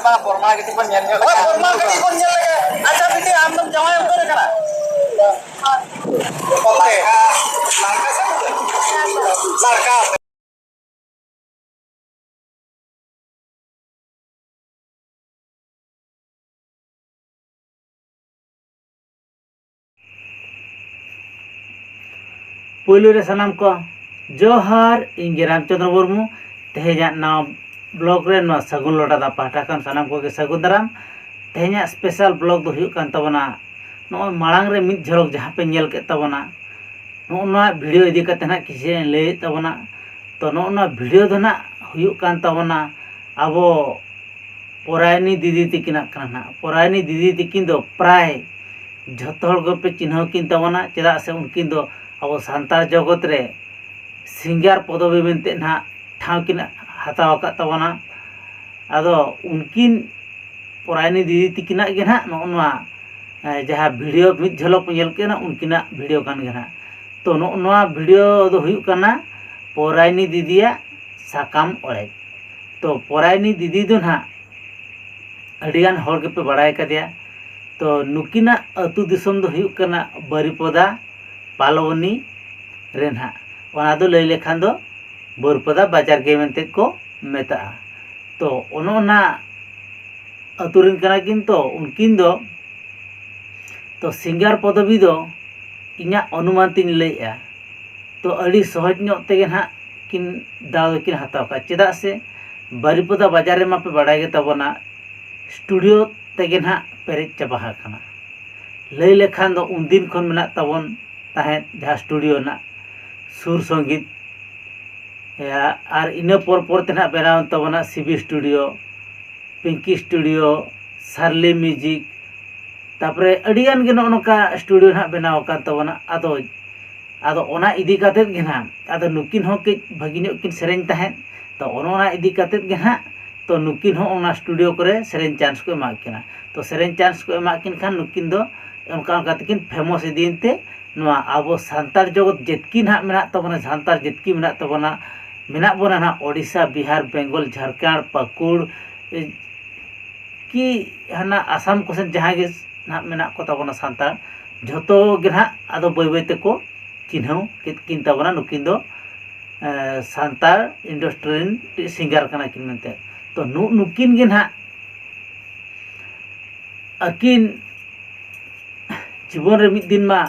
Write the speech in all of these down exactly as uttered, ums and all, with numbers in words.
ᱵᱟᱝ, ᱯᱚᱨᱢᱟ ᱠᱟᱹᱴᱤᱡ ᱵᱚᱱ ᱧᱮᱞ ᱧᱚᱜ ᱦᱳᱭ, ᱞᱮᱠᱷᱟᱱ᱾ ᱯᱚᱨᱢᱟ ᱠᱟᱹᱴᱤᱡ ᱵᱚᱱ ᱧᱮᱞ ᱞᱮᱜᱮ᱾ ᱟᱪᱪᱷᱟ ᱵᱤᱴᱤ, ᱟᱢ ᱫᱚᱢ ᱡᱟᱶᱟᱭ ᱩᱛᱟᱹᱨ ᱟᱠᱟᱱᱟ? ᱚᱠᱛᱮ᱾ ᱞᱟᱲᱠᱟ ᱥᱮ ᱠᱩᱲᱤ? ᱞᱟᱲᱠᱟ᱾ ᱯᱳᱭᱞᱳ ᱨᱮ ᱥᱟᱱᱟᱢ ᱠᱚ ᱡᱚᱦᱟᱨ, ᱤᱧ ᱜᱮ ᱨᱟᱢᱪᱚᱸᱫᱽᱨᱚ ᱢᱩᱨᱢᱩ᱾ ᱛᱮᱦᱮᱧᱟᱜ ᱱᱟᱣᱟ ᱵᱞᱚᱜ ᱨᱮ ᱱᱚᱣᱟ ᱥᱟᱹᱜᱩᱱ ᱞᱚᱴᱟ ᱫᱟᱜ ᱯᱟᱦᱴᱟ ᱠᱷᱚᱱ ᱥᱟᱱᱟᱢ ᱠᱚᱜᱮ ᱥᱟᱹᱜᱩᱱ ᱫᱟᱨᱟᱢ᱾ ᱛᱮᱦᱮᱧᱟᱜ ᱥᱯᱮᱥᱟᱞ ᱵᱞᱚᱜ ᱫᱚ ᱦᱩᱭᱩᱜ ᱠᱟᱱ ᱛᱟᱵᱚᱱᱟ, ᱱᱚᱜᱼᱚᱭ ᱢᱟᱲᱟᱝ ᱨᱮ ᱢᱤᱫ ᱡᱷᱚᱞᱚᱠ ᱡᱟᱦᱟᱸ ᱯᱮ ᱧᱮᱞ ᱠᱮᱫ ᱛᱟᱵᱚᱱᱟ, ᱱᱚᱜᱼᱚ ᱱᱚᱣᱟ ᱵᱷᱤᱰᱤᱭᱳ ᱤᱫᱤ ᱠᱟᱛᱮ ᱱᱟᱦᱟᱜ ᱠᱤᱪᱷᱩᱧ ᱞᱟᱹᱭᱮᱫ ᱛᱟᱵᱚᱱᱟ᱾ ᱛᱚ, ᱱᱚᱜᱼᱚ ᱱᱚᱣᱟ ᱵᱷᱤᱰᱤᱭᱳ ᱫᱚ ᱱᱟᱦᱟᱜ ᱦᱩᱭᱩᱜ ᱠᱟᱱ ᱛᱟᱵᱚᱱᱟ ᱟᱵᱚ ᱯᱚᱨᱟᱭᱱᱤ ᱫᱤᱫᱤ ᱛᱤᱠᱤᱱᱟᱜ ᱠᱟᱱᱟ ᱱᱟᱦᱟᱜ᱾ ᱯᱚᱨᱟᱭᱱᱤ ᱫᱤᱫᱤ ᱛᱤᱠᱤᱱ ᱫᱚ ᱯᱨᱟᱭ ᱡᱷᱚᱛᱚ ᱦᱚᱲ ᱜᱮᱯᱮ ᱪᱤᱱᱦᱟᱹᱣ ᱠᱤᱱ ᱛᱟᱵᱚᱱᱟ, ᱪᱮᱫᱟᱜ ᱥᱮ ᱩᱱᱠᱤᱱ ᱫᱚ ᱟᱵᱚ ᱥᱟᱱᱛᱟᱲ ᱡᱚᱜᱚᱛ ᱨᱮ ᱥᱤᱝᱜᱟᱨ ᱯᱚᱫᱚᱵᱤ ᱢᱮᱱᱛᱮ ᱱᱟᱦᱟᱜ ᱴᱷᱟᱶ ᱠᱤᱱ ᱦᱟᱛᱟᱣ ᱟᱠᱟᱫ ᱛᱟᱵᱚᱱᱟ᱾ ᱟᱫᱚ ᱩᱱᱠᱤᱱ ᱯᱚᱨᱟᱭᱱᱤ ᱫᱤᱫᱤ ᱛᱤᱠᱤᱱᱟᱜ ᱜᱮ ᱱᱟᱦᱟᱜ ᱱᱚᱜᱼᱚ ᱱᱚᱣᱟ, ᱮ, ᱡᱟᱦᱟᱸ ᱵᱷᱤᱰᱤᱭᱳ ᱢᱤᱫ ᱡᱷᱚᱞᱚᱠ ᱯᱮ ᱧᱮᱞ ᱠᱮᱫ ᱱᱟᱦᱟᱜ, ᱩᱱᱠᱤᱱᱟᱜ ᱵᱷᱤᱰᱤᱭᱳ ᱠᱟᱱ ᱜᱮ ᱱᱟᱦᱟᱜ᱾ ᱛᱚ, ᱱᱚᱜᱼᱚ ᱱᱚᱣᱟ ᱵᱷᱤᱰᱤᱭᱳ ᱫᱚ ᱦᱩᱭᱩᱜ ᱠᱟᱱᱟ ᱯᱚᱨᱟᱭᱱᱤ ᱫᱤᱫᱤᱭᱟᱜ ᱥᱟᱠᱟᱢ ᱚᱲᱮᱡ᱾ ᱛᱚ, ᱯᱚᱨᱟᱭᱱᱤ ᱫᱤᱫᱤ ᱫᱚ ᱱᱟᱦᱟᱜ ᱟᱹᱰᱤᱜᱟᱱ ᱦᱚᱲ ᱜᱮᱯᱮ ᱵᱟᱲᱟᱭ ᱠᱟᱫᱮᱭᱟ᱾ ᱛᱚ, ᱱᱩᱠᱤᱱᱟᱜ ᱟᱹᱛᱩ ᱫᱤᱥᱚᱢ ᱫᱚ ᱦᱩᱭᱩᱜ ᱠᱟᱱᱟ ᱵᱟᱹᱨᱤᱯᱚᱫᱟ ᱯᱟᱞᱣᱱᱤ ᱨᱮ ᱱᱟᱦᱟᱜ᱾ ᱚᱱᱟ ᱫᱚ ᱞᱟᱹᱭ ᱞᱮᱠᱷᱟᱱ ᱫᱚ ᱵᱟᱹᱨᱤᱯᱚᱫᱟ ᱵᱟᱡᱟᱨ ᱜᱮ ᱢᱮᱱᱛᱮ ᱠᱚ ᱢᱮᱛᱟᱜᱼᱟ᱾ ᱛᱚ, ᱚᱱᱮ ᱚᱱᱟ ᱟᱹᱛᱩ ᱨᱮᱱ ᱠᱟᱱᱟ ᱠᱤᱱ᱾ ᱛᱚ, ᱩᱱᱠᱤᱱ ᱫᱚ, ᱛᱚ, ᱥᱤᱝᱜᱟᱨ ᱯᱚᱫᱚᱵᱤ ᱫᱚ ᱤᱧᱟᱹᱜ ᱚᱱᱩᱢᱟᱱ ᱛᱤᱧ ᱞᱟᱹᱭᱮᱜᱼᱟ, ᱛᱚ, ᱟᱹᱰᱤ ᱥᱚᱦᱚᱡᱽ ᱧᱚᱜ ᱛᱮᱜᱮ ᱱᱟᱦᱟᱜ ᱠᱤᱱ ᱫᱟᱣ ᱫᱚᱠᱤᱱ ᱦᱟᱛᱟᱣ ᱠᱟᱜᱼᱟ᱾ ᱪᱮᱫᱟᱜ ᱥᱮ ᱵᱟᱹᱨᱤᱯᱚᱫᱟ ᱵᱟᱡᱟᱨ ᱨᱮᱢᱟ ᱯᱮ ᱵᱟᱲᱟᱭ ᱜᱮ ᱛᱟᱵᱚᱱᱟ, ᱥᱴᱩᱰᱤᱭᱳ ᱛᱮᱜᱮ ᱱᱟᱦᱟᱜ ᱯᱮᱨᱮᱡ ᱪᱟᱵᱟ ᱟᱠᱟᱱᱟ᱾ ᱞᱟᱹᱭ ᱞᱮᱠᱷᱟᱱ ᱫᱚ ᱩᱱᱫᱤᱱ ᱠᱷᱚᱱ ᱢᱮᱱᱟᱜ ᱛᱟᱵᱚᱱ ᱛᱟᱦᱮᱸᱫ ᱡᱟᱦᱟᱸ ᱥᱴᱩᱰᱤᱭᱳ ᱨᱮᱱᱟᱜ ᱥᱩᱨ ᱥᱚᱝᱜᱤᱛ, ᱮ, ᱟᱨ ᱤᱱᱟᱹ ᱯᱚᱨ ᱯᱚᱨ ᱛᱮ ᱱᱟᱦᱟᱜ ᱵᱮᱱᱟᱣ ᱮᱱ ᱛᱟᱵᱚᱱᱟ ᱥᱤᱵᱤ ᱥᱴᱩᱰᱤᱭᱳ, ᱯᱤᱝᱠᱤ ᱥᱴᱩᱰᱤᱭᱳ, ᱥᱟᱨᱞᱤ ᱢᱤᱣᱡᱤᱠ, ᱛᱟᱯᱚᱨᱮ ᱟᱹᱰᱤᱜᱟᱱ ᱜᱮ ᱱᱚᱜᱼᱚ ᱱᱚᱝᱠᱟ ᱥᱴᱩᱰᱤᱭᱳ ᱱᱟᱦᱟᱜ ᱵᱮᱱᱟᱣ ᱟᱠᱟᱱ ᱛᱟᱵᱚᱱᱟ᱾ ᱟᱫᱚ, ᱟᱫᱚ ᱚᱱᱟ ᱤᱫᱤ ᱠᱟᱛᱮᱫ ᱜᱮ ᱱᱟᱦᱟᱜ, ᱟᱫᱚ ᱱᱩᱠᱤᱱ ᱦᱚᱸ ᱠᱟᱹᱡ ᱵᱷᱟᱹᱜᱤ ᱧᱚᱜ ᱠᱤᱱ ᱥᱮᱨᱮᱧ ᱛᱟᱦᱮᱸᱫ᱾ ᱛᱚ, ᱚᱱᱮ ᱚᱱᱟ ᱤᱫᱤ ᱠᱟᱛᱮᱫ ᱜᱮ ᱱᱟᱦᱟᱜ, ᱛᱚ, ᱱᱩᱠᱤᱱ ᱦᱚᱸ ᱚᱱᱟ ᱥᱴᱩᱰᱤᱭᱳ ᱠᱚᱨᱮ ᱥᱮᱨᱮᱧ ᱪᱟᱱᱥ ᱠᱚ ᱮᱢᱟᱜ ᱠᱤᱱᱟ᱾ ᱛᱚ, ᱥᱮᱨᱮᱧ ᱪᱟᱱᱥ ᱠᱚ ᱮᱢᱟᱜ ᱠᱤᱱ ᱠᱷᱟᱱ ᱱᱩᱠᱤᱱ ᱫᱚ ᱚᱱᱠᱟ ᱚᱱᱠᱟ ᱛᱮᱠᱤᱱ ᱯᱷᱮᱢᱚᱥ ᱤᱫᱤᱭᱮᱱ ᱛᱮ ᱱᱚᱣᱟ ᱟᱵᱚ ᱥᱟᱱᱛᱟᱲ ᱡᱚᱜᱚᱛ ᱡᱮᱛᱠᱤ ᱱᱟᱦᱟᱜ ᱢᱮᱱᱟᱜ ᱛᱟᱵᱚᱱᱟ, ᱥᱟᱱᱛᱟᱲ ᱡᱮᱛᱠᱤ ᱢᱮᱱᱟᱜ ᱛᱟᱵᱚᱱᱟ, ᱢᱮᱱᱟᱜ ᱵᱚᱱᱟ ᱱᱟᱦᱟᱜ ᱳᱰᱤᱥᱟ, ᱵᱤᱦᱟᱨ, ᱵᱮᱝᱜᱚᱞ, ᱡᱷᱟᱲᱠᱷᱚᱸᱰ, ᱯᱟᱹᱠᱩᱲ, ᱮ, ᱠᱤ ᱦᱟᱱᱟ ᱟᱥᱟᱢ ᱠᱚᱥᱮᱫ ᱡᱟᱦᱟᱸᱭ ᱜᱮ ᱱᱟᱦᱟᱜ ᱢᱮᱱᱟᱜ ᱠᱚ ᱛᱟᱵᱚᱱᱟ ᱥᱟᱱᱛᱟᱲ, ᱡᱷᱚᱛᱚ ᱜᱮ ᱱᱟᱦᱟᱜ ᱟᱫᱚ ᱵᱟᱹᱭ ᱵᱟᱹᱭ ᱛᱮᱠᱚ ᱪᱤᱱᱦᱟᱹᱣ ᱠᱮᱫ ᱠᱤᱱ ᱛᱟᱵᱚᱱᱟ᱾ ᱱᱩᱠᱤᱱ ᱫᱚ, ᱮ, ᱥᱟᱱᱛᱟᱲ industry ᱨᱮᱱ ᱢᱤᱫᱴᱤᱡ singer ᱠᱟᱱᱟ ᱠᱤᱱ ᱢᱮᱱᱛᱮ᱾ ᱛᱚ, ᱱᱩ-, ᱱᱩᱠᱤᱱ ᱜᱮ ᱱᱟᱦᱟᱜ ᱟᱹᱠᱤᱱ ᱡᱤᱵᱚᱱ ᱨᱮ ᱢᱤᱫ ᱫᱤᱱ ᱢᱟ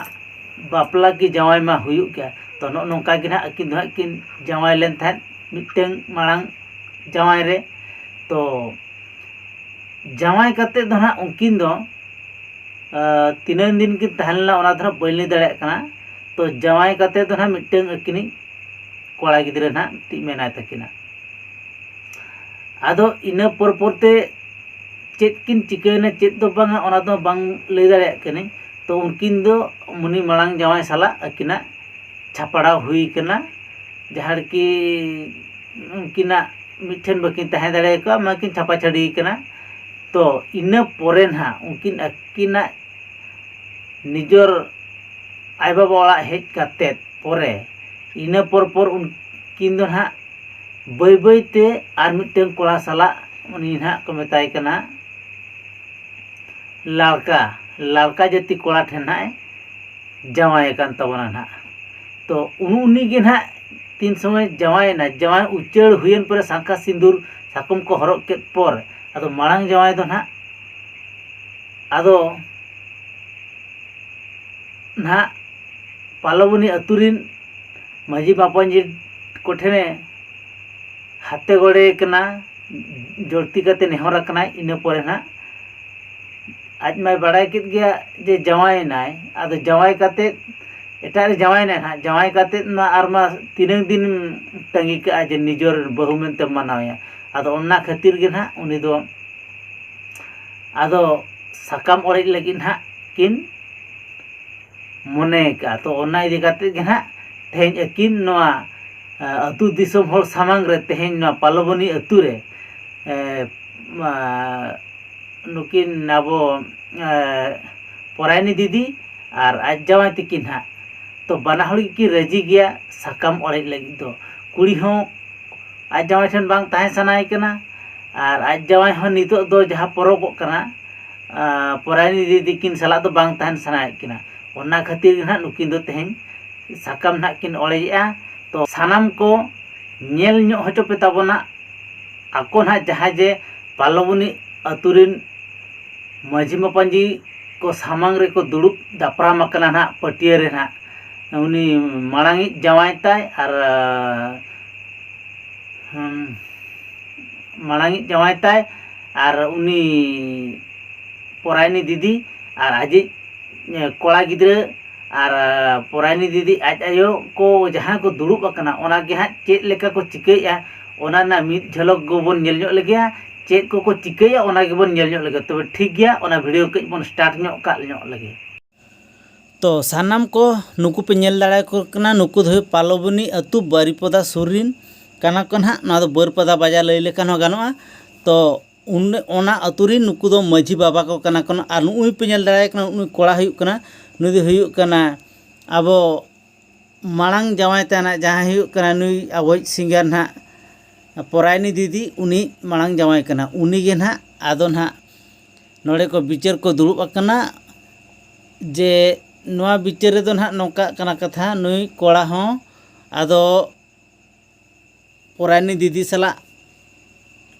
ᱵᱟᱯᱞᱟ ᱠᱤ ᱡᱟᱶᱟᱭ ᱢᱟ ᱦᱩᱭᱩᱜ ᱜᱮᱭᱟ᱾ ᱛᱚ, ᱱᱚᱜᱼᱚ ᱱᱚᱝᱠᱟ ᱜᱮ ᱱᱟᱦᱟᱜ ᱟᱹᱠᱤᱱ ᱫᱚ ᱦᱟᱸᱜ ᱠᱤᱱ ᱡᱟᱶᱟᱭ ᱞᱮᱱ ᱛᱟᱦᱮᱸᱫ ᱢᱤᱫᱴᱟᱝ ᱢᱟᱲᱟᱝ ᱡᱟᱶᱟᱭ ᱨᱮ᱾ ᱛᱚ, ᱡᱟᱶᱟᱭ ᱠᱟᱛᱮᱫ ᱫᱚ ᱱᱟᱦᱟᱜ ᱩᱱᱠᱤᱱ ᱫᱚ, ᱟᱸ, ᱛᱤᱱᱟᱹᱝ ᱫᱤᱱ ᱠᱤᱱ ᱛᱟᱦᱮᱸ ᱞᱮᱱᱟ, ᱚᱱᱟ ᱫᱚ ᱱᱟᱦᱟᱜ ᱵᱟᱹᱧ ᱞᱟᱹᱭ ᱫᱟᱲᱮᱭᱟᱜ ᱠᱟᱱᱟ᱾ ᱛᱚ, ᱡᱟᱶᱟᱭ ᱠᱟᱛᱮᱫ ᱫᱚ ᱱᱟᱦᱟᱜ ᱢᱤᱫᱴᱟᱝ ᱟᱹᱠᱤᱱᱤᱡ ᱠᱚᱲᱟ ᱜᱤᱫᱽᱨᱟᱹ ᱱᱟᱦᱟᱜ ᱢᱤᱫᱴᱤᱡ ᱢᱮᱱᱟᱭ ᱛᱟᱹᱠᱤᱱᱟ᱾ ᱟᱫᱚ ᱤᱱᱟᱹ ᱯᱚᱨ ᱯᱚᱨ ᱛᱮ ᱪᱮᱫ ᱠᱤᱱ ᱪᱤᱠᱟᱹᱭᱮᱱᱟ, ᱪᱮᱫ ᱫᱚ ᱵᱟᱝᱟ, ᱚᱱᱟ ᱫᱚ ᱵᱟᱝ ᱞᱟᱹᱭ ᱫᱟᱲᱮᱭᱟᱜ ᱠᱟᱹᱱᱟᱹᱧ᱾ ᱛᱚ, ᱩᱱᱠᱤᱱ ᱫᱚ ᱩᱱᱤ ᱢᱟᱲᱟᱝ ᱡᱟᱶᱟᱭ ᱥᱟᱞᱟᱜ ᱟᱹᱠᱤᱱᱟᱜ ᱪᱷᱟᱯᱲᱟᱣ ᱦᱩᱭ ᱠᱟᱱᱟ, ᱡᱟᱦᱟᱸ ᱨᱮᱠᱤ ᱩᱱᱠᱤᱱᱟᱜ ᱢᱤᱫᱴᱷᱮᱱ ᱵᱟᱹᱠᱤᱱ ᱛᱟᱦᱮᱸ ᱫᱟᱲᱮ ᱠᱟᱣᱟ, ᱢᱟᱠᱤᱱ ᱪᱷᱟᱯᱟ ᱪᱷᱟᱹᱰᱤ ᱠᱟᱱᱟ᱾ ᱛᱚ, ᱤᱱᱟᱹ ᱯᱚᱨᱮ ᱱᱟᱦᱟᱜ ᱩᱱᱠᱤᱱ ᱟᱹᱠᱤᱱᱟᱜ ᱱᱤᱡᱚᱨ ᱟᱭᱳᱼᱵᱟᱵᱟ ᱚᱲᱟᱜ ᱦᱮᱡ ᱠᱟᱛᱮᱫ ᱯᱚᱨᱮ, ᱤᱱᱟᱹ ᱯᱚᱨ ᱯᱚᱨ ᱩᱱᱠᱤᱱ ᱫᱚ ᱱᱟᱦᱟᱜ ᱵᱟᱹᱭ ᱵᱟᱹᱭ ᱛᱮ ᱟᱨ ᱢᱤᱫᱴᱟᱝ ᱠᱚᱲᱟ ᱥᱟᱞᱟᱜ, ᱩᱱᱤ ᱱᱟᱦᱟᱜ ᱠᱚ ᱢᱮᱛᱟᱭ ᱠᱟᱱᱟ ᱞᱟᱲᱠᱟ, ᱞᱟᱲᱠᱟ ᱡᱟᱹᱛᱤ ᱠᱚᱲᱟ ᱴᱷᱮᱱ ᱱᱟᱦᱟᱜ ᱮ ᱡᱟᱶᱟᱭ ᱟᱠᱟᱱ ᱛᱟᱵᱚᱱᱟ ᱱᱟᱦᱟᱜ᱾ ᱛᱚ, ᱩᱱ-, ᱩᱱᱤ ᱜᱮ ᱱᱟᱦᱟᱜ ᱛᱤᱱ ᱥᱚᱢᱚᱭ ᱡᱟᱶᱟᱭᱮᱱᱟ, ᱡᱟᱶᱟᱭ ᱩᱪᱟᱹᱲ ᱦᱩᱭᱮᱱ ᱯᱚᱨᱮ ᱥᱟᱸᱠᱷᱟ ᱥᱤᱸᱫᱩᱨ ᱥᱟᱠᱚᱢ ᱠᱚ ᱦᱚᱨᱚᱜ ᱠᱮᱫ ᱯᱚᱨ, ᱟᱫᱚ ᱢᱟᱲᱟᱝ ᱡᱟᱶᱟᱭ ᱫᱚ ᱱᱟᱦᱟᱜ ᱟᱫᱚ ᱱᱟᱦᱟᱜ ᱯᱟᱞᱚᱵᱚᱱᱤ ᱟᱹᱛᱩ ᱨᱤᱱ ᱢᱟᱹᱡᱷᱤ ᱢᱟᱯᱟᱧᱡᱤ ᱠᱚᱴᱷᱮᱱᱮ ᱦᱟᱛᱮ ᱜᱚᱲᱮ ᱠᱟᱱᱟ, ᱡᱚᱲᱛᱤ ᱠᱟᱛᱮ ᱱᱮᱦᱚᱨ ᱟᱠᱟᱱᱟᱭ᱾ ᱤᱱᱟᱹ ᱯᱚᱨᱮ ᱱᱟᱦᱟᱜ ᱟᱡ ᱢᱟᱭ ᱵᱟᱲᱟᱭ ᱠᱮᱫ ᱜᱮᱭᱟ ᱡᱮ ᱡᱟᱶᱟᱭᱮᱱᱟᱭ, ᱟᱫᱚ ᱡᱟᱶᱟᱭ ᱠᱟᱛᱮ ᱮᱴᱟᱜ ᱨᱮ ᱡᱟᱶᱟᱭᱮᱱᱟᱭ ᱱᱟᱦᱟᱜ, ᱡᱟᱶᱟᱭ ᱠᱟᱛᱮ ᱢᱟ ᱟᱨ ᱢᱟ ᱛᱤᱱᱟᱹᱝ ᱫᱤᱱ ᱛᱟᱺᱜᱤ ᱠᱟᱜᱼᱟ ᱡᱮ ᱱᱤᱡᱚᱨ ᱵᱟᱹᱦᱩ ᱢᱮᱱᱛᱮᱢ ᱢᱟᱱᱟᱣᱮᱭᱟ᱾ ᱟᱫᱚ ᱚᱱᱟ ᱠᱷᱟᱹᱛᱤᱨ ᱜᱮ ᱱᱟᱦᱟᱜ ᱩᱱᱤ ᱫᱚ ᱟᱫᱚ ᱥᱟᱠᱟᱢ ᱚᱲᱮᱡ ᱞᱟᱹᱜᱤᱫ ᱱᱟᱦᱟᱜ ᱠᱤᱱ ᱢᱚᱱᱮ ᱠᱟᱜᱼᱟ᱾ ᱛᱚ, ᱚᱱᱟ ᱤᱫᱤ ᱠᱟᱛᱮ ᱜᱮ ᱱᱟᱦᱟᱜ ᱛᱮᱦᱮᱧ ᱟᱹᱠᱤᱱ ᱱᱚᱣᱟ, ᱟ, ᱟᱹᱛᱩ ᱫᱤᱥᱚᱢ ᱦᱚᱲ ᱥᱟᱢᱟᱝ ᱨᱮ ᱛᱮᱦᱮᱧ ᱱᱚᱣᱟ ᱯᱟᱞᱚᱵᱚᱱᱤ ᱟᱹᱛᱩ ᱨᱮ, ᱮ, ᱢᱟ, ᱱᱩᱠᱤᱱ ᱟᱵᱚ, ᱮ, ᱯᱚᱨᱟᱭᱱᱤ ᱫᱤᱫᱤ ᱟᱨ ᱟᱡ ᱡᱟᱶᱟᱭ ᱛᱤᱠᱤᱱ ᱦᱟᱸᱜ᱾ ᱛᱚ, ᱵᱟᱱᱟ ᱦᱚᱲ ᱜᱮᱠᱤᱱ ᱨᱟᱹᱡᱤ ᱜᱮᱭᱟ ᱥᱟᱠᱟᱢ ᱚᱲᱮᱡ ᱞᱟᱹᱜᱤᱫ ᱫᱚ᱾ ᱠᱩᱲᱤ ᱦᱚᱸ ᱟᱡ ᱡᱟᱶᱟᱭ ᱴᱷᱮᱱ ᱵᱟᱝ ᱛᱟᱦᱮᱸ ᱥᱟᱱᱟᱭᱮ ᱠᱟᱱᱟ ᱟᱨ ᱟᱡ ᱡᱟᱶᱟᱭ ᱦᱚᱸ ᱱᱤᱛᱚᱜ ᱫᱚ ᱡᱟᱦᱟᱸ ᱯᱚᱨᱚᱵᱚᱜ ᱠᱟᱱᱟ, ᱯᱚᱨᱟᱭᱱᱤ ᱫᱤᱫᱤ ᱠᱤᱱ ᱥᱟᱞᱟᱜ ᱫᱚ ᱵᱟᱝ ᱛᱟᱦᱮᱱ ᱥᱟᱱᱟᱭᱮᱫ ᱠᱤᱱᱟ᱾ ᱚᱱᱟ ᱠᱷᱟᱹᱛᱤᱨ ᱜᱮ ᱱᱟᱦᱟᱜ ᱱᱩᱠᱤᱱ ᱫᱚ ᱛᱮᱦᱮᱧ ᱥᱟᱠᱟᱢ ᱱᱟᱦᱟᱜ ᱠᱤᱱ ᱚᱲᱮᱡᱮᱜᱼᱟ᱾ ᱛᱚ ᱥᱟᱱᱟᱢ ᱠᱚ ᱧᱮᱞ ᱧᱚᱜ ᱦᱚᱪᱚ ᱯᱮ ᱛᱟᱵᱚᱱᱟ, ᱟᱠᱚ ᱱᱟᱦᱟᱜ ᱡᱟᱦᱟᱸᱭ ᱡᱮ ᱯᱟᱞᱚᱵᱚᱱᱤ ᱟᱹᱛᱩ ᱨᱮᱱ ᱢᱟᱹᱡᱷᱤ ᱢᱟᱯᱟᱧᱡᱤ ᱠᱚ ᱥᱟᱢᱟᱝ ᱨᱮᱠᱚ ᱫᱩᱲᱩᱵ ᱫᱟᱯᱨᱟᱢ ᱟᱠᱟᱱᱟ ᱱᱟᱦᱟᱜ ᱯᱟᱹᱴᱭᱟᱹ ᱨᱮ ᱱᱟᱦᱟᱜ᱾ ᱩᱱᱤ ᱢᱟᱲᱟᱝᱤᱡ ᱡᱟᱶᱟᱭ ᱛᱟᱭ ᱟᱨ, ᱦᱩᱸ, ᱢᱟᱲᱟᱝᱤᱡ ᱡᱟᱶᱟᱭ ᱛᱟᱭ ᱟᱨ ᱩᱱᱤ ᱯᱚᱨᱟᱭᱱᱤ ᱫᱤᱫᱤ ᱟᱨ ᱟᱡᱤᱡ, ᱮ, ᱠᱚᱲᱟ ᱜᱤᱫᱽᱨᱟᱹ ᱟᱨ ᱯᱚᱨᱟᱭᱱᱤ ᱫᱤᱫᱤ ᱟᱡ ᱟᱭᱳ ᱠᱚ ᱡᱟᱦᱟᱸ ᱠᱚ ᱫᱩᱲᱩᱵ ᱟᱠᱟᱱᱟ, ᱚᱱᱟ ᱜᱮ ᱦᱟᱸᱜ ᱪᱮᱫ ᱞᱮᱠᱟ ᱠᱚ ᱪᱤᱠᱟᱹᱭᱮᱫᱼᱟ, ᱚᱱᱟ ᱨᱮᱱᱟᱜ ᱢᱤᱫ ᱡᱷᱚᱞᱚᱠ ᱜᱮᱵᱚᱱ ᱧᱮᱞ ᱧᱚᱜ ᱞᱮᱜᱮᱭᱟ᱾ ᱪᱮᱫ ᱠᱚᱠᱚ ᱪᱤᱠᱟᱹᱭᱟ, ᱚᱱᱟ ᱜᱮᱵᱚᱱ ᱧᱮᱞ ᱧᱚᱜ ᱞᱮᱜᱮ᱾ ᱛᱚᱵᱮ ᱴᱷᱤᱠ ᱜᱮᱭᱟ, ᱚᱱᱟ ᱵᱷᱤᱰᱤᱭᱳ ᱠᱟᱹᱡ ᱵᱚᱱ ᱥᱴᱟᱨᱴ ᱧᱚᱜ ᱠᱟᱜ ᱧᱚᱜ ᱞᱮᱜᱮ᱾ ᱛᱚ ᱥᱟᱱᱟᱢ ᱠᱚ ᱱᱩᱠᱩ ᱯᱮ ᱧᱮᱞ ᱫᱟᱲᱮᱭᱟᱠᱚ ᱠᱟᱱᱟ, ᱱᱩᱠᱩ ᱫᱚ ᱦᱩᱭᱩᱜ ᱯᱟᱞᱚᱵᱚᱱᱤ ᱟᱹᱛᱩ ᱵᱟᱹᱨᱤᱯᱚᱫᱟ ᱥᱩᱨ ᱨᱤᱱ ᱠᱟᱱᱟ ᱠᱚ ᱱᱟᱦᱟᱜ᱾ ᱱᱚᱣᱟ ᱫᱚ ᱵᱟᱹᱨᱯᱟᱫᱟ ᱵᱟᱡᱟᱨ ᱞᱟᱹᱭ ᱞᱮᱠᱷᱟᱱ ᱦᱚᱸ ᱜᱟᱱᱚᱜᱼᱟ᱾ ᱛᱚ ᱩᱱ-, ᱚᱱᱟ ᱟᱹᱛᱩ ᱨᱤᱱ ᱱᱩᱠᱩ ᱫᱚ ᱢᱟᱹᱡᱷᱤ ᱵᱟᱵᱟ ᱠᱚ ᱠᱟᱱᱟ ᱠᱚ᱾ ᱟᱨ ᱱᱩᱜᱼᱩᱭ ᱯᱮ ᱧᱮᱞ ᱫᱟᱲᱮᱭᱟᱭ ᱠᱟᱱᱟ, ᱱᱩᱜᱼᱩᱭ ᱠᱚᱲᱟ ᱦᱩᱭᱩᱜ ᱠᱟᱱᱟ, ᱱᱩᱭ ᱫᱚ ᱦᱩᱭᱩᱜ ᱠᱟᱱᱟ ᱟᱵᱚ ᱢᱟᱲᱟᱝ ᱡᱟᱶᱟᱭ ᱛᱟᱭ ᱱᱟᱦᱟᱜ, ᱡᱟᱦᱟᱸᱭ ᱦᱩᱭᱩᱜ ᱠᱟᱱᱟ ᱱᱩᱭ ᱟᱵᱚᱭᱤᱡ ᱥᱤᱝᱜᱟᱨ ᱱᱟᱦᱟᱜ ᱯᱚᱨᱟᱭᱱᱤ ᱫᱤᱫᱤ, ᱩᱱᱤ ᱢᱟᱲᱟᱝ ᱡᱟᱶᱟᱭ ᱠᱟᱱᱟ᱾ ᱩᱱᱤ ᱜᱮ ᱱᱟᱦᱟᱜ ᱟᱫᱚ ᱱᱟᱦᱟᱜ ᱱᱚᱰᱮ ᱠᱚ ᱵᱤᱪᱟᱹᱨ ᱠᱚ ᱫᱩᱲᱩᱵ ᱟᱠᱟᱱᱟ ᱡᱮ ᱱᱚᱣᱟ ᱵᱤᱪᱟᱹᱨ ᱨᱮᱫᱚ ᱱᱟᱦᱟᱜ ᱱᱚᱝᱠᱟᱜ ᱠᱟᱱᱟ ᱠᱟᱛᱷᱟ, ᱱᱩᱭ ᱠᱚᱲᱟ ᱦᱚᱸ ᱟᱫᱚ ᱯᱚᱨᱟᱭᱱᱤ ᱫᱤᱫᱤ ᱥᱟᱞᱟᱜ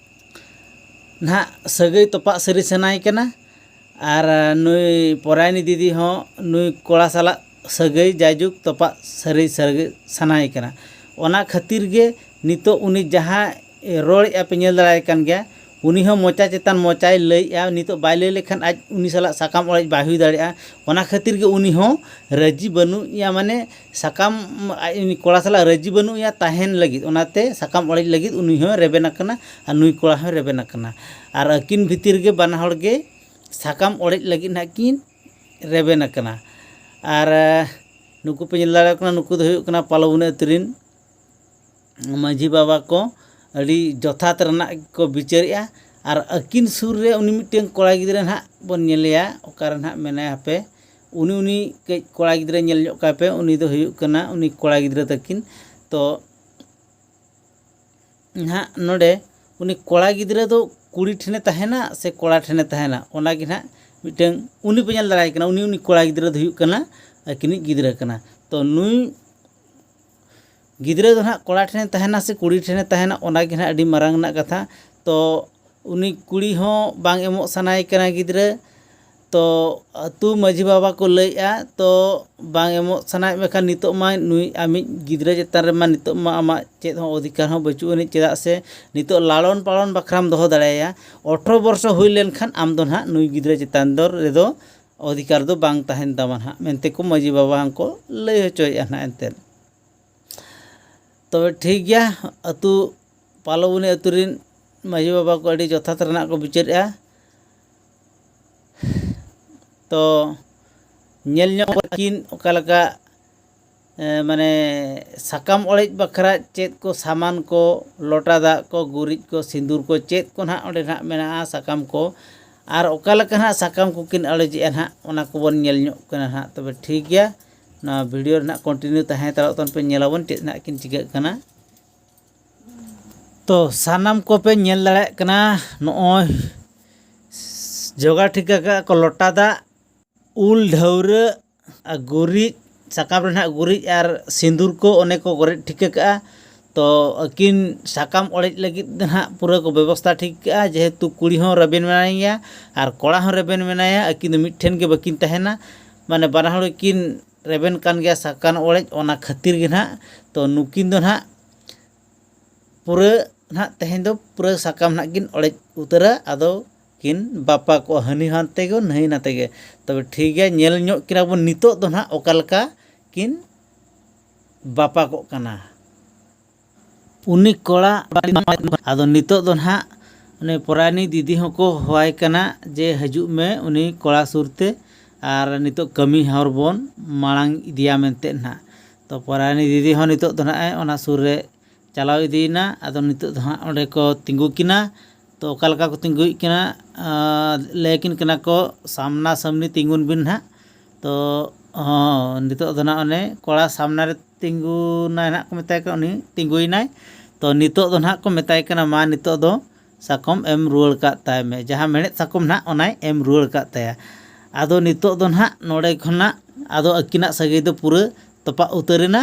ᱱᱟᱦᱟᱜ ᱥᱟᱹᱜᱟᱹᱭ ᱛᱚᱯᱟᱜ ᱥᱟᱹᱨᱤ ᱥᱟᱱᱟᱭᱮ ᱠᱟᱱᱟ᱾ ᱟᱨ ᱱᱩᱭ ᱯᱚᱨᱟᱭᱱᱤ ᱫᱤᱫᱤ ᱦᱚᱸ ᱱᱩᱭ ᱠᱚᱲᱟ ᱥᱟᱞᱟᱜ ᱥᱟᱹᱜᱟᱹᱭ ᱡᱟᱭᱡᱩᱜᱽ ᱛᱚᱯᱟᱜ ᱥᱟᱹᱨᱤ ᱥᱟᱹᱨᱤ ᱥᱟᱱᱟᱭᱮ ᱠᱟᱱᱟ᱾ ᱚᱱᱟ ᱠᱷᱟᱹᱛᱤᱨ ᱜᱮ ᱱᱤᱛᱚᱜ ᱩᱱᱤ ᱡᱟᱦᱟᱸ ᱨᱚᱲᱮᱫᱼᱟ ᱯᱮ ᱧᱮᱞ ᱫᱟᱲᱮᱭᱟᱭ ᱠᱟᱱ ᱜᱮᱭᱟ, ᱩᱱᱤ ᱦᱚᱸ ᱢᱚᱪᱟ ᱪᱮᱛᱟᱱ ᱢᱚᱪᱟᱭ ᱞᱟᱹᱭᱮᱫᱼᱟ᱾ ᱱᱤᱛᱚᱜ ᱵᱟᱭ ᱞᱟᱹᱭ ᱞᱮᱠᱷᱟᱱ ᱟᱡ ᱩᱱᱤ ᱥᱟᱞᱟᱜ ᱥᱟᱠᱟᱢ ᱚᱲᱮᱡ ᱵᱟᱭ ᱦᱩᱭ ᱫᱟᱲᱮᱭᱟᱜᱼᱟ᱾ ᱚᱱᱟ ᱠᱷᱟᱹᱛᱤᱨ ᱜᱮ ᱩᱱᱤ ᱦᱚᱸ ᱨᱟᱹᱡᱤ ᱵᱟᱹᱱᱩᱜ ᱮᱭᱟ, ᱢᱟᱱᱮ ᱥᱟᱠᱟᱢ, ᱟᱡ ᱩᱱᱤ ᱠᱚᱲᱟ ᱥᱟᱞᱟᱜ ᱨᱟᱹᱡᱤ ᱵᱟᱹᱱᱩᱜ ᱮᱭᱟ ᱛᱟᱦᱮᱱ ᱞᱟᱹᱜᱤᱫ᱾ ᱚᱱᱟᱛᱮ ᱥᱟᱠᱟᱢ ᱚᱲᱮᱡ ᱞᱟᱹᱜᱤᱫ ᱩᱱᱤ ᱦᱚᱸ ᱨᱮᱵᱮᱱ ᱟᱠᱟᱱᱟ ᱟᱨ ᱱᱩᱭ ᱠᱚᱲᱟ ᱦᱚᱸᱭ ᱨᱮᱵᱮᱱ ᱟᱠᱟᱱᱟ᱾ ᱟᱨ ᱟᱹᱠᱤᱱ ᱵᱷᱤᱛᱤᱨ ᱜᱮ ᱵᱟᱱᱟ ᱦᱚᱲ ᱜᱮ ᱥᱟᱠᱟᱢ ᱚᱲᱮᱡ ᱞᱟᱹᱜᱤᱫ ᱱᱟᱦᱟᱜ ᱠᱤᱱ ᱨᱮᱵᱮᱱ ᱟᱠᱟᱱᱟ᱾ ᱟᱨ, ᱮ, ᱱᱩᱠᱩ ᱯᱮ ᱧᱮᱞ ᱫᱟᱲᱮᱭᱟᱠᱚ ᱠᱟᱱᱟ, ᱱᱩᱠᱩ ᱫᱚ ᱦᱩᱭᱩᱜ ᱠᱟᱱᱟ ᱯᱟᱞᱚᱵᱚᱱᱤ ᱟᱹᱛᱩ ᱨᱮᱱ ᱢᱟᱹᱡᱷᱤ ᱵᱟᱵᱟ ᱠᱚ ᱟᱹᱰᱤ ᱡᱚᱛᱷᱟᱛ ᱨᱮᱱᱟᱜ ᱠᱚ ᱵᱤᱪᱟᱹᱨᱮᱜᱼᱟ᱾ ᱟᱨ ᱟᱹᱠᱤᱱ ᱥᱩᱨ ᱨᱮ ᱩᱱᱤ ᱢᱤᱫᱴᱮᱱ ᱠᱚᱲᱟ ᱜᱤᱫᱽᱨᱟᱹ ᱱᱟᱦᱟᱜ ᱵᱚᱱ ᱧᱮᱞᱮᱭᱟ, ᱚᱠᱟᱨᱮ ᱱᱟᱦᱟᱜ ᱢᱮᱱᱟᱭᱟ ᱦᱟᱯᱮ, ᱩᱱᱤ, ᱩᱱᱤ ᱠᱟᱹᱡ ᱠᱚᱲᱟ ᱜᱤᱫᱽᱨᱟᱹ ᱧᱮᱞ ᱧᱚᱜ ᱠᱟᱭ ᱯᱮ, ᱩᱱᱤ ᱫᱚ ᱦᱩᱭᱩᱜ ᱠᱟᱱᱟ ᱩᱱᱤ ᱠᱚᱲᱟ ᱜᱤᱫᱽᱨᱟᱹ ᱛᱟᱹᱠᱤᱱ᱾ ᱛᱚ ᱱᱟᱦᱟᱜ ᱱᱚᱰᱮ ᱩᱱᱤ ᱠᱚᱲᱟ ᱜᱤᱫᱽᱨᱟᱹ ᱫᱚ ᱠᱩᱲᱤ ᱴᱷᱮᱱᱮ ᱛᱟᱦᱮᱱᱟ ᱥᱮ ᱠᱚᱲᱟ ᱴᱷᱮᱱᱮ ᱛᱟᱦᱮᱱᱟ, ᱚᱱᱟ ᱜᱮ ᱱᱟᱦᱟᱜ ᱢᱤᱫᱴᱟᱝ ᱩᱱᱤ ᱯᱮ ᱧᱮᱞ ᱫᱟᱲᱮᱭᱟᱭ ᱠᱟᱱᱟ, ᱩᱱᱤ ᱩᱱᱤ ᱠᱚᱲᱟ ᱜᱤᱫᱽᱨᱟᱹ ᱫᱚ ᱦᱩᱭᱩᱜ ᱠᱟᱱᱟ ᱟᱹᱠᱤᱱᱤᱡ ᱜᱤᱫᱽᱨᱟᱹ ᱠᱟᱱᱟ᱾ ᱛᱚ ᱱᱩᱭ ᱜᱤᱫᱽᱨᱟᱹ ᱫᱚ ᱱᱟᱦᱟᱜ ᱠᱚᱲᱟ ᱴᱷᱮᱱᱮ ᱛᱟᱦᱮᱱᱟ ᱥᱮ ᱠᱩᱲᱤ ᱴᱷᱮᱱᱮ ᱛᱟᱦᱮᱱᱟ, ᱚᱱᱟ ᱜᱮ ᱱᱟᱦᱟᱜ ᱟᱹᱰᱤ ᱢᱟᱨᱟᱝ ᱨᱮᱱᱟᱜ ᱠᱟᱛᱷᱟ᱾ ᱛᱚ ᱩᱱᱤ ᱠᱩᱲᱤ ᱦᱚᱸ ᱵᱟᱝ ᱮᱢᱚᱜ ᱥᱟᱱᱟᱭᱮ ᱠᱟᱱᱟ ᱜᱤᱫᱽᱨᱟᱹ᱾ ᱛᱚ ᱟᱹᱛᱩ ᱢᱟᱹᱡᱷᱤ ᱵᱟᱵᱟ ᱠᱚ ᱞᱟᱹᱭᱮᱫᱼᱟ, ᱛᱚ ᱵᱟᱝ ᱮᱢᱚᱜ ᱥᱟᱱᱟᱭᱮᱫ ᱢᱮᱠᱷᱟᱱ ᱱᱤᱛᱚᱜ ᱢᱟ ᱱᱩᱭ ᱟᱢᱤᱡ ᱜᱤᱫᱽᱨᱟᱹ ᱪᱮᱛᱟᱱ ᱨᱮᱢᱟ ᱱᱤᱛᱚᱜ ᱢᱟ ᱟᱢᱟᱜ ᱪᱮᱫ ᱦᱚᱸ ᱚᱫᱷᱤᱠᱟᱨ ᱦᱚᱸ ᱵᱟᱹᱪᱩᱜ ᱟᱹᱱᱤᱡ, ᱪᱮᱫᱟᱜ ᱥᱮ ᱱᱤᱛᱚᱜ ᱞᱟᱞᱚᱱ ᱯᱟᱞᱚᱱ ᱵᱟᱠᱷᱨᱟᱢ ᱫᱚᱦᱚ ᱫᱟᱲᱮᱭᱟᱭᱟ᱾ ᱟᱴᱷᱨᱚ ᱵᱚᱨᱥᱚ ᱦᱩᱭ ᱞᱮᱱᱠᱷᱟᱱ ᱟᱢ ᱫᱚ ᱱᱟᱦᱟᱜ ᱱᱩᱭ ᱜᱤᱫᱽᱨᱟᱹ ᱪᱮᱛᱟᱱ ᱫᱚ ᱨᱮᱫᱚ ᱚᱫᱷᱤᱠᱟᱨ ᱫᱚ ᱵᱟᱝ ᱛᱟᱦᱮᱱ ᱛᱟᱢᱟ ᱱᱟᱦᱟᱜ ᱢᱮᱱᱛᱮ ᱠᱚ ᱢᱟᱹᱡᱷᱤ ᱵᱟᱵᱟ ᱦᱚᱸᱠᱚ ᱞᱟᱹᱭ ᱦᱚᱪᱚᱭᱮᱫᱼᱟ ᱱᱟᱦᱟᱜ ᱮᱱᱛᱮᱫ᱾ ᱛᱚᱵᱮ ᱴᱷᱤᱠ ᱜᱮᱭᱟ, ᱟᱹᱛᱩ ᱯᱟᱞᱚᱵᱚᱱᱤ ᱟᱹᱛᱩ ᱨᱮᱱ ᱢᱟᱹᱡᱷᱤ ᱵᱟᱵᱟ ᱠᱚ ᱟᱹᱰᱤ ᱡᱚᱛᱷᱟᱛ ᱨᱮᱱᱟᱜ ᱠᱚ ᱵᱤᱪᱟᱹᱨᱮᱜᱼᱟ᱾ ᱛᱚ ᱧᱮᱞ ᱧᱚᱜ ᱠᱤᱱ ᱚᱠᱟ ᱞᱮᱠᱟ, ᱮ, ᱢᱟᱱᱮ ᱥᱟᱠᱟᱢ ᱚᱲᱮᱡ ᱵᱟᱠᱷᱨᱟ ᱪᱮᱫ ᱠᱚ ᱥᱟᱢᱟᱱ ᱠᱚ, ᱞᱚᱴᱟ ᱫᱟᱜ ᱠᱚ, ᱜᱩᱨᱤᱡ ᱠᱚ, ᱥᱤᱸᱫᱩᱨ ᱠᱚ, ᱪᱮᱫ ᱠᱚ ᱱᱟᱦᱟᱜ ᱚᱸᱰᱮ ᱱᱟᱦᱟᱜ ᱢᱮᱱᱟᱜᱼᱟ ᱥᱟᱠᱟᱢ ᱠᱚ, ᱟᱨ ᱚᱠᱟ ᱞᱮᱠᱟ ᱱᱟᱦᱟᱜ ᱥᱟᱠᱟᱢ ᱠᱚᱠᱤᱱ ᱚᱲᱮᱡᱮᱜᱼᱟ ᱱᱟᱦᱟᱜ, ᱚᱱᱟ ᱠᱚᱵᱚᱱ ᱧᱮᱞ ᱧᱚᱜ ᱠᱟᱱᱟ ᱱᱟᱦᱟᱜ᱾ ᱛᱚᱵᱮ ᱴᱷᱤᱠ ᱜᱮᱭᱟ, ᱱᱚᱣᱟ ᱵᱷᱤᱰᱤᱭᱳ ᱨᱮ ᱱᱟᱦᱟᱜ ᱠᱚᱱᱴᱤᱱᱤᱭᱩ ᱛᱟᱦᱮᱸ ᱦᱟᱛᱟᱲᱚᱜ ᱛᱟᱵᱚᱱ ᱯᱮ, ᱧᱮᱞᱟᱵᱚᱱ ᱪᱮᱫ ᱱᱟᱦᱟᱜ ᱠᱤᱱ ᱪᱤᱠᱟᱹᱜ ᱠᱟᱱᱟ᱾ ᱛᱚ ᱥᱟᱱᱟᱢ ᱠᱚᱯᱮ ᱧᱮᱞ ᱫᱟᱲᱮᱭᱟᱜ ᱠᱟᱱᱟ, ᱱᱚᱜᱼᱚᱭ ᱡᱚᱜᱟᱲ ᱴᱷᱤᱠ ᱟᱠᱟᱫ ᱠᱚ ᱞᱚᱴᱟ ᱫᱟᱜ, ᱩᱞ ᱰᱷᱟᱹᱣᱨᱟᱹᱜ, ᱟᱨ ᱜᱩᱨᱤᱡ, ᱥᱟᱠᱟᱢ ᱨᱮ ᱱᱟᱦᱟᱜ ᱜᱩᱨᱤᱡ ᱟᱨ ᱥᱤᱸᱫᱩᱨ ᱠᱚ ᱚᱱᱮ ᱠᱚ ᱜᱚᱨᱮᱡ ᱴᱷᱤᱠ ᱟᱠᱟᱫᱼᱟ᱾ ᱛᱚ ᱟᱹᱠᱤᱱ ᱥᱟᱠᱟᱢ ᱚᱲᱮᱡ ᱞᱟᱹᱜᱤᱫ ᱫᱚ ᱱᱟᱦᱟᱜ ᱯᱩᱨᱟᱹ ᱠᱚ ᱵᱮᱵᱚᱥᱛᱷᱟ ᱴᱷᱤᱠ ᱠᱟᱜᱼᱟ, ᱡᱮᱦᱮᱛᱩ ᱠᱩᱲᱤ ᱦᱚᱸ ᱨᱮᱵᱮᱱ ᱢᱮᱱᱟᱭᱟ ᱟᱨ ᱠᱚᱲᱟ ᱦᱚᱸ ᱨᱮᱵᱮᱱ ᱢᱮᱱᱟᱭᱟ, ᱟᱹᱠᱤᱱ ᱫᱚ ᱢᱤᱫ ᱴᱷᱮᱱ ᱜᱮ ᱵᱟᱹᱠᱤᱱ ᱛᱟᱦᱮᱱᱟ᱾ ᱢᱟᱱᱮ ᱵᱟᱱᱟ ᱦᱚᱲ ᱠᱤᱱ ᱨᱮᱵᱮᱱ ᱠᱟᱱ ᱜᱮᱭᱟ ᱥᱟᱠᱟᱢ ᱚᱲᱮᱡ, ᱚᱱᱟ ᱠᱷᱟᱹᱛᱤᱨ ᱜᱮ ᱱᱟᱦᱟᱜ᱾ ᱛᱚ ᱱᱩᱠᱤᱱ ᱫᱚ ᱱᱟᱦᱟᱜ ᱯᱩᱨᱟᱹ ᱱᱟᱦᱟᱜ ᱛᱮᱦᱮᱧ ᱫᱚ ᱯᱩᱨᱟᱹ ᱥᱟᱠᱟᱢ ᱱᱟᱦᱟᱜ ᱠᱤᱱ ᱚᱲᱮᱡ ᱩᱛᱟᱹᱨᱟ, ᱟᱫᱚ ᱠᱤᱱ ᱵᱟᱯᱟ ᱠᱚᱜᱼᱟ, ᱦᱟᱹᱱᱤ ᱦᱟᱱᱛᱮ ᱜᱮ ᱱᱟᱹᱭ ᱱᱟᱛᱮ ᱜᱮ᱾ ᱛᱚᱵᱮ ᱴᱷᱤᱠ ᱜᱮᱭᱟ, ᱧᱮᱞ ᱧᱚᱜ ᱠᱤᱱᱟ ᱵᱚᱱ ᱱᱤᱛᱚᱜ ᱫᱚ ᱱᱟᱦᱟᱜ ᱚᱠᱟ ᱞᱮᱠᱟ ᱠᱤᱱ ᱵᱟᱯᱟ ᱠᱚᱜ ᱠᱟᱱᱟ᱾ ᱩᱱᱤ ᱠᱚᱲᱟ, ᱟᱫᱚ ᱱᱤᱛᱚᱜ ᱫᱚ ᱱᱟᱦᱟᱜ ᱩᱱᱤ ᱯᱚᱨᱟᱭᱱᱤ ᱫᱤᱫᱤ ᱦᱚᱸᱠᱚ ᱦᱚᱦᱚᱣᱟᱭ ᱠᱟᱱᱟ ᱡᱮ ᱦᱤᱡᱩᱜ ᱢᱮ ᱩᱱᱤ ᱠᱚᱲᱟ ᱥᱩᱨ ᱛᱮ, ᱟᱨ ᱱᱤᱛᱚᱜ ᱠᱟᱹᱢᱤ ᱦᱚᱨ ᱵᱚᱱ ᱢᱟᱲᱟᱝ ᱤᱫᱤᱭᱟ ᱢᱮᱱᱛᱮ ᱱᱟᱦᱟᱜ᱾ ᱛᱚ ᱯᱚᱨᱟᱭᱱᱤ ᱫᱤᱫᱤ ᱦᱚᱸ ᱱᱤᱛᱚᱜ ᱫᱚ ᱱᱟᱦᱟᱜ ᱚᱱᱟ ᱥᱩᱨ ᱨᱮ ᱪᱟᱞᱟᱣ ᱤᱫᱤᱭᱮᱱᱟ᱾ ᱟᱫᱚ ᱱᱤᱛᱚᱜ ᱫᱚ ᱦᱟᱸᱜ ᱚᱸᱰᱮ ᱠᱚ ᱛᱤᱸᱜᱩ ᱠᱤᱱᱟ᱾ ᱛᱚ ᱚᱠᱟ ᱞᱮᱠᱟ ᱠᱚ ᱛᱤᱸᱜᱩᱭᱮᱫ ᱠᱤᱱᱟ, ᱟᱨ ᱞᱟᱹᱭ ᱟᱹᱠᱤᱱ ᱠᱟᱱᱟ ᱠᱚ ᱥᱟᱢᱱᱟ ᱥᱟᱢᱱᱤ ᱛᱤᱸᱜᱩᱱ ᱵᱤᱱ ᱱᱟᱦᱟᱜ᱾ ᱛᱚ ᱦᱚᱸ, ᱱᱤᱛᱚᱜ ᱫᱚ ᱱᱟᱦᱟᱜ ᱚᱱᱮ ᱠᱚᱲᱟ ᱥᱟᱢᱱᱟ ᱨᱮ ᱛᱤᱸᱜᱩᱱᱟᱭ ᱱᱟᱦᱟᱜ ᱠᱚ ᱢᱮᱛᱟᱭ ᱠᱟᱱᱟ, ᱩᱱᱤ ᱛᱤᱸᱜᱩᱭᱮᱱᱟᱭ᱾ ᱛᱚ ᱱᱤᱛᱚᱜ ᱫᱚ ᱱᱟᱦᱟᱜ ᱠᱚ ᱢᱮᱛᱟᱭ ᱠᱟᱱᱟ, "ᱢᱟ ᱱᱤᱛᱚᱜ ᱫᱚ ᱥᱟᱠᱚᱢ ᱮᱢ ᱨᱩᱣᱟᱹᱲ ᱠᱟᱜ ᱛᱟᱭ ᱢᱮ", ᱡᱟᱦᱟᱸ ᱢᱮᱬᱦᱮᱫ ᱥᱟᱠᱚᱢ ᱱᱟᱦᱟᱜ ᱚᱱᱟᱭ ᱮᱢ ᱨᱩᱣᱟᱹᱲ ᱠᱟᱜ ᱛᱟᱭᱟ᱾ ᱟᱫᱚ ᱱᱤᱛᱚᱜ ᱫᱚ ᱱᱟᱦᱟᱜ ᱱᱚᱰᱮ ᱠᱷᱚᱱᱟᱜ ᱟᱫᱚ ᱟᱹᱠᱤᱱᱟᱜ ᱥᱟᱹᱜᱟᱹᱭ ᱫᱚ ᱯᱩᱨᱟᱹ ᱛᱚᱯᱟᱜ ᱩᱛᱟᱹᱨ ᱮᱱᱟ᱾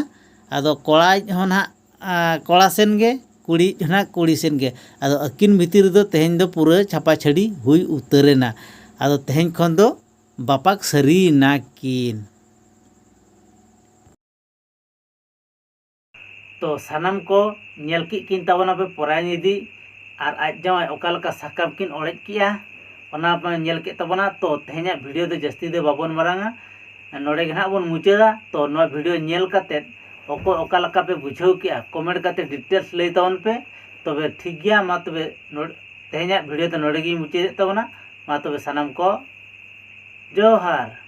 ᱟᱫᱚ ᱠᱚᱲᱟᱭᱤᱡ ᱦᱚᱸ ᱱᱟᱦᱟᱜ, ᱟ, ᱠᱚᱲᱟ ᱥᱮᱱ ᱜᱮ, ᱠᱩᱲᱤᱭᱤᱡ ᱦᱚᱸ ᱱᱟᱦᱟᱜ ᱠᱩᱲᱤ ᱥᱮᱱ ᱜᱮ᱾ ᱟᱫᱚ ᱟᱹᱠᱤᱱ ᱵᱷᱤᱛᱤᱨ ᱨᱮᱫᱚ ᱛᱮᱦᱮᱧ ᱫᱚ ᱯᱩᱨᱟᱹ ᱪᱷᱟᱯᱟ ᱪᱷᱟᱹᱲᱤ ᱦᱩᱭ ᱩᱛᱟᱹᱨ ᱮᱱᱟ᱾ ᱟᱫᱚ ᱛᱮᱦᱮᱧ ᱠᱷᱚᱱ ᱫᱚ ᱵᱟᱯᱟᱠ ᱥᱟᱹᱨᱤᱭᱮᱱᱟ ᱠᱤᱱ᱾ ᱛᱚ ᱥᱟᱱᱟᱢ ᱠᱚ ᱧᱮᱞ ᱠᱮᱫ ᱠᱤᱱ ᱛᱟᱵᱚᱱᱟᱯᱮ ᱯᱚᱨᱟᱭᱱᱤᱫᱷᱤ ᱟᱨ ᱟᱡ ᱡᱟᱶᱟᱭ ᱚᱠᱟ ᱞᱮᱠᱟ ᱥᱟᱠᱟᱢ ᱠᱤᱱ ᱚᱲᱮᱡ ᱠᱮᱜᱼᱟ, ᱚᱱᱟ ᱯᱮ ᱧᱮᱞ ᱠᱮᱫ ᱛᱟᱵᱚᱱᱟ᱾ ᱛᱚ ᱛᱮᱦᱮᱧᱟᱜ ᱵᱷᱤᱰᱤᱭᱳ ᱫᱚ ᱡᱟᱹᱥᱛᱤ ᱫᱚ ᱵᱟᱵᱚᱱ ᱢᱟᱨᱟᱝᱟ, ᱱᱚᱰᱮ ᱜᱮ ᱱᱟᱦᱟᱜ ᱵᱚᱱ ᱢᱩᱪᱟᱹᱫᱟ᱾ ᱛᱚ ᱱᱚᱣᱟ ᱵᱷᱤᱰᱤᱭᱳ ᱧᱮᱞ ᱠᱟᱛᱮᱫ ᱚᱠᱚᱭ ᱚᱠᱟ ᱞᱮᱠᱟ ᱯᱮ ᱵᱩᱡᱷᱟᱹᱣ ᱠᱮᱜᱼᱟ, ᱠᱚᱢᱮᱱᱴ ᱠᱟᱛᱮ ᱰᱤᱴᱮᱞᱥ ᱞᱟᱹᱭ ᱛᱟᱵᱚᱱ ᱯᱮ᱾ ᱛᱚᱵᱮ ᱴᱷᱤᱠ ᱜᱮᱭᱟ, ᱢᱟ ᱛᱚᱵᱮ ᱱᱚᱰ-, ᱛᱮᱦᱮᱧᱟᱜ ᱵᱷᱤᱰᱤᱭᱳ ᱫᱚ ᱱᱚᱰᱮ ᱜᱤᱧ ᱢᱩᱪᱟᱹᱫᱮᱫ ᱛᱟᱵᱚᱱᱟ᱾ ᱢᱟ ᱛᱚᱵᱮ ᱥᱟᱱᱟᱢ ᱠᱚ ᱡᱚᱦᱟᱨ᱾